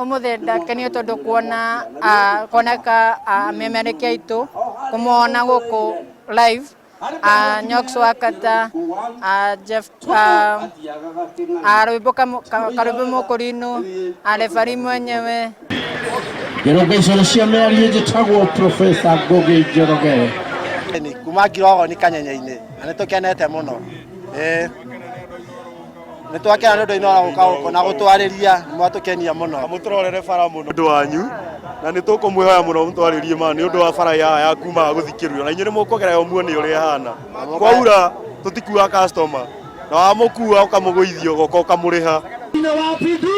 Umuthi ndakenio tondu kuona kuoneka amemerekia aitũ, kũmona gũkũ live, Nyox Wakata, Jeff, rwĩmbo karwĩmbo mũkũrinũ, referee mwenyewe. Ngĩrũnga icoro cia mĩario, njĩtagwo Profesa Ngugi Njoroge. Ni kuma Ngirogoni Kanyenye-inĩ na nĩ tũkenete mũno. Ĩĩ, nĩ twakena nĩ ũndũ Inooro gũka gũkũ na gũtwarĩria, nĩ mwatũkenia mũno. Mũtũrorere bara mũno ũndũ wanyu na nĩ tũkũmwĩhoya mũno mũtwarĩrie ma nĩ ũndũ wa bara ya ya kuma gũthikĩrĩrio na inyuĩ nĩ mũkũgerera muone ũrĩa ĩhana. Kwaura tũtikuaga customer na wamũkua ũkamũgũithia ũgoka ũkamũrĩha. Wapi nduru?